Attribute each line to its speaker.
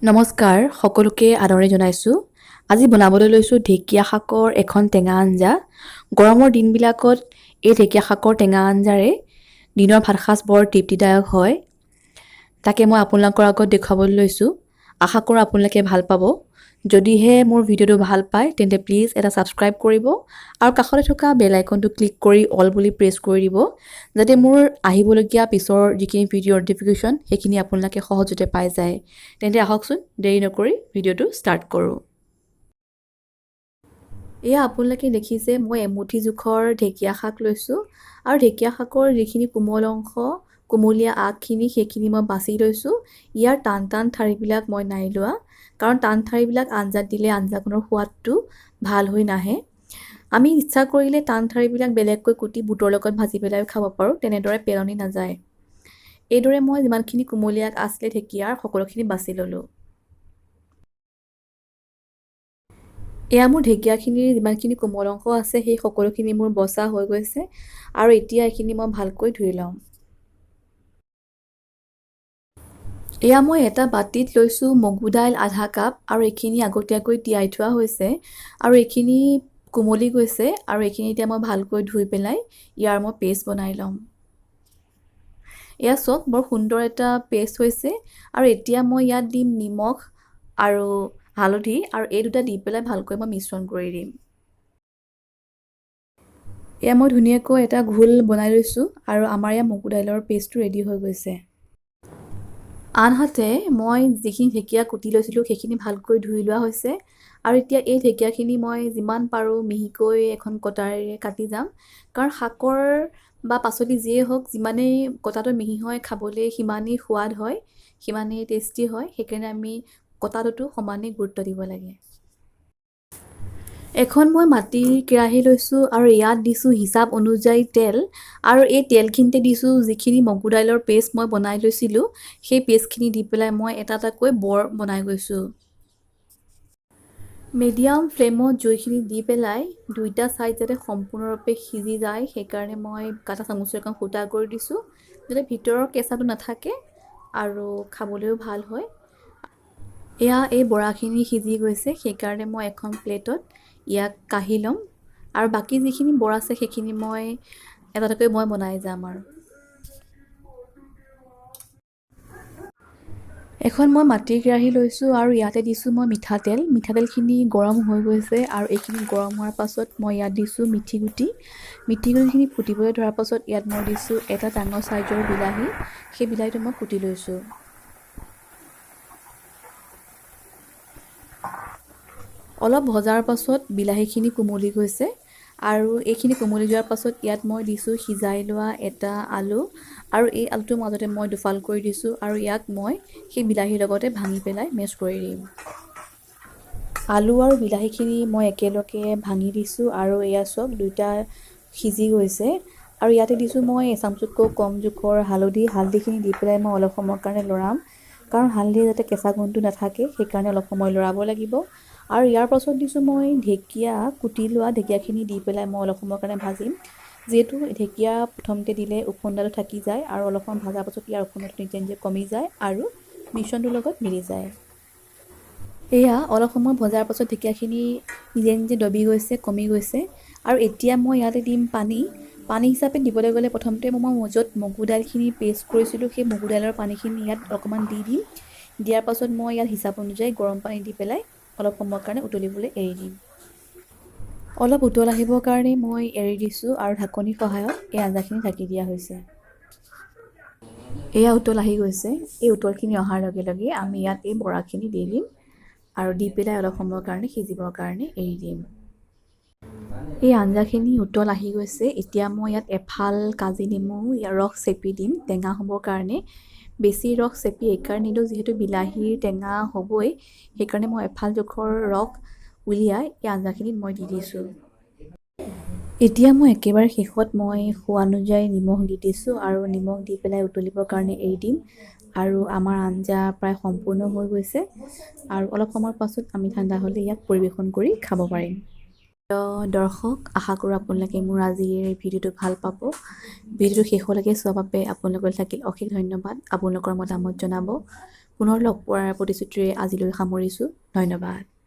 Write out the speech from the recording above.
Speaker 1: নমস্কাৰ, সকলোকে আদৰণি জনাইছোঁ। আজি বনাবলৈ লৈছোঁ ঢেকীয়া শাকৰ এখন টেঙা আঞ্জা। গৰমৰ দিনবিলাকত এই ঢেকীয়া শাকৰ টেঙা আঞ্জাৰে দিনৰ ভাতসাঁজ বৰ তৃপ্তিদায়ক হয়। তাকে মই আপোনালোকৰ আগত দেখুৱাবলৈ লৈছোঁ। আশা কৰোঁ আপোনালোকে ভাল পাব। যদিহে মোৰ ভিডিঅ'টো ভাল পায়, তেন্তে প্লিজ এটা ছাবস্ক্ৰাইব কৰিব আৰু কাষতে থকা বেল আইকনটো ক্লিক কৰি অল বুলি প্ৰেছ কৰি দিব, যাতে মোৰ আহিবলগীয়া পিছৰ যিখিনি ভিডিঅ' ন'টিফিকেশ্যন, সেইখিনি আপোনালোকে সহজতে পাই যায়। তেন্তে আহকচোন, দেৰি নকৰি ভিডিঅ'টো ষ্টাৰ্ট কৰোঁ। এয়া আপোনালোকে দেখিছে, মই এমুঠি জোখৰ ঢেকীয়া শাক লৈছোঁ আৰু ঢেকীয়া শাকৰ যিখিনি কোমল অংশ, কুমলীয়া আগখিনি, সেইখিনি মই বাছি লৈছোঁ। ইয়াৰ টান টান ঠাৰিবিলাক মই নাই লোৱা, কাৰণ টান ঠাৰিবিলাক আঞ্জাত দিলে আঞ্জাখনৰ সোৱাদটো ভাল হৈ নাহে। আমি ইচ্ছা কৰিলে টান ঠাৰিবিলাক বেলেগকৈ কুটি বুটৰ লগত ভাজি পেলাইও খাব পাৰোঁ, তেনেদৰে পেলনি নাযায়। এইদৰে মই যিমানখিনি কুমলীয়া আগ আছিলে ঢেকীয়াৰ, সকলোখিনি বাছি ল'লোঁ। এয়া মোৰ ঢেকীয়াখিনিৰ যিমানখিনি কোমল অংশ আছে, সেই সকলোখিনি মোৰ বচা হৈ গৈছে আৰু এতিয়া এইখিনি মই ভালকৈ ধুই ল'ম। এয়া মই এটা বাতিত লৈছোঁ মগু দাইল আধা কাপ আৰু এইখিনি আগতীয়াকৈ তিয়াই থোৱা হৈছে আৰু এইখিনি কোমলি গৈছে আৰু এইখিনি এতিয়া মই ভালকৈ ধুই পেলাই ইয়াৰ মই পেষ্ট বনাই ল'ম। এয়া চাওক, বৰ সুন্দৰ এটা পেষ্ট হৈছে। আৰু এতিয়া মই ইয়াত দিম নিমখ আৰু হালধি আৰু এই দুটা দি পেলাই ভালকৈ মই মিশ্ৰণ কৰি দিম। এয়া মই ধুনীয়াকৈ এটা ঘোল বনাই লৈছোঁ আৰু আমাৰ ইয়াৰ মগু দাইলৰ পেষ্টটো ৰেডি হৈ গৈছে। আনহাতে মই যিখিনি ঢেকীয়া কুটি লৈছিলোঁ, সেইখিনি ভালকৈ ধুই লোৱা হৈছে আৰু এতিয়া এই ঢেকীয়াখিনি মই যিমান পাৰোঁ মিহিকৈ এখন কটাৰীৰে কাটি যাম, কাৰণ শাকৰ বা পাচলি যিয়েই হওক, যিমানেই কটাটো মিহি হয়, খাবলৈ সিমানেই সোৱাদ হয়, সিমানেই টেষ্টি হয়। সেইকাৰণে আমি কটাটোতো সমানেই গুৰুত্ব দিব লাগে। এখন মই মাটিৰ কেৰাহী লৈছোঁ আৰু ইয়াত দিছোঁ হিচাপ অনুযায়ী তেল আৰু এই তেলখিনিতে দিছোঁ যিখিনি মগু দাইলৰ পেষ্ট মই বনাই লৈছিলোঁ। সেই পেষ্টখিনি দি পেলাই মই এটা এটাকৈ বৰ বনাই গৈছোঁ। মিডিয়াম ফ্লেমত জুইখিনি দি পেলাই দুইটা ছাইড যাতে সম্পূৰ্ণৰূপে সিজি যায়, সেইকাৰণে মই কাটা চামুচৰ এখন ফুটা কৰি দিছোঁ, যাতে ভিতৰৰ কেঁচাটো নাথাকে আৰু খাবলৈও ভাল হয়। এয়া এই বৰাখিনি সিজি গৈছে, সেইকাৰণে মই এখন প্লেটত ইয়াক কাঢ়ি ল'ম আৰু বাকী যিখিনি বৰা আছে, সেইখিনি মই এটা এটাকৈ মই বনাই যাম। আৰু এখন মই মাটিৰ কেৰাহী লৈছোঁ আৰু ইয়াতে দিছোঁ মই মিঠাতেল। মিঠাতেলখিনি গৰম হৈ গৈছে আৰু এইখিনি গৰম হোৱাৰ পাছত মই ইয়াত দিছোঁ মিঠি গুটি। মিঠি গুটিখিনি ফুটিবলৈ ধৰাৰ পাছত ইয়াত মই দিছোঁ এটা ডাঙৰ চাইজৰ বিলাহী। সেই বিলাহীটো মই কুটি লৈছোঁ। অলপ ভজাৰ পাছত বিলাহীখিনি কোমলি গৈছে আৰু এইখিনি কোমলি যোৱাৰ পাছত ইয়াত মই দিছোঁ সিজাই লোৱা এটা আলু আৰু এই আলুটোৰ মাজতে মই দুফাল কৰি দিছোঁ আৰু ইয়াক মই সেই বিলাহীৰ লগতে ভাঙি পেলাই মেছ কৰি দিম। আলু আৰু বিলাহীখিনি মই একেলগে ভাঙি দিছোঁ আৰু এয়া চাওক, দুইটা সিজি গৈছে। আৰু ইয়াতে দিছোঁ মই এচামুচতকৈ কম জোখৰ হালধি। হালধিখিনি দি পেলাই মই অলপ সময়ৰ কাৰণে লৰাম, কাৰণ হালধি যাতে কেঁচা গোন্ধটো নাথাকে, সেইকাৰণে অলপ সময় লৰাব লাগিব। আৰু ইয়াৰ পাছত দিছোঁ মই ঢেকীয়া। কুটি লোৱা ঢেকীয়াখিনি দি পেলাই মই অলপ সময়ৰ কাৰণে ভাজিম। যিহেতু ঢেকীয়া প্ৰথমতে দিলে ওফন্দাটো থাকি যায় আৰু অলপ সময় ভজাৰ পাছত ইয়াৰ ওফন্দাটো নিজে নিজে কমি যায় আৰু মিশ্ৰণটোৰ লগত মিলি যায়। এয়া অলপ সময় ভজাৰ পাছত ঢেকীয়াখিনি নিজে নিজে দবি গৈছে, কমি গৈছে। আৰু এতিয়া মই ইয়াতে দিম পানী। পানী হিচাপে দিবলৈ গ'লে প্ৰথমতে মই য'ত মগু দাইলখিনি পেষ্ট কৰিছিলোঁ, সেই মগু দাইলৰ পানীখিনি ইয়াত অকণমান দি দিম। দিয়াৰ পাছত মই ইয়াত হিচাপ অনুযায়ী গৰম পানী দি পেলাই অলপ সময়ৰ কাৰণে উতলিবলৈ এৰি দিম। অলপ উতল আহিবৰ কাৰণে মই এৰি দিছোঁ আৰু ঢাকনিৰ সহায়ত এই আঞ্জাখিনি ঢাকি দিয়া হৈছে। এয়া উতল আহি গৈছে। এই উতলখিনি অহাৰ লগে লগে আমি ইয়াত এই বৰাখিনি দি দিম আৰু দি পেলাই অলপ সময়ৰ কাৰণে সিজিবৰ কাৰণে এৰি দিম। এই আঞ্জাখিনি উতল আহি গৈছে। এতিয়া মই ইয়াত এফাল কাজি নেমু ইয়াৰ ৰস চেপি দিম টেঙা হ'বৰ কাৰণে। বেছি ৰস চেপি এইকাৰণে নিদিওঁ, যিহেতু বিলাহীৰ টেঙা হ'বই, সেইকাৰণে মই এফাল জোখৰ ৰস উলিয়াই এই আঞ্জাখিনিত মই দি দিছোঁ। এতিয়া মই একেবাৰে শেষত মই সোৱাদ অনুযায়ী নিমখ দি দিছোঁ আৰু নিমখ দি পেলাই উতলিবৰ কাৰণে এৰি দিম। আৰু আমাৰ আঞ্জা প্ৰায় সম্পূৰ্ণ হৈ গৈছে আৰু অলপ সময়ৰ পাছত আমি ঠাণ্ডা হ'লে ইয়াক পৰিৱেশন কৰি খাব পাৰিম। দৰ্শক, আশা কৰোঁ আপোনালোকে মোৰ আজিৰ ভিডিঅ'টো ভাল পাব। ভিডিঅ'টো শেষলৈকে চোৱাৰ বাবে আপোনালোকলৈ থাকিল অশেষ ধন্যবাদ। আপোনালোকৰ মতামত জনাব। পুনৰ লগ পোৱাৰ প্ৰতিশ্ৰুতিৰে আজিলৈ সামৰিছোঁ। ধন্যবাদ।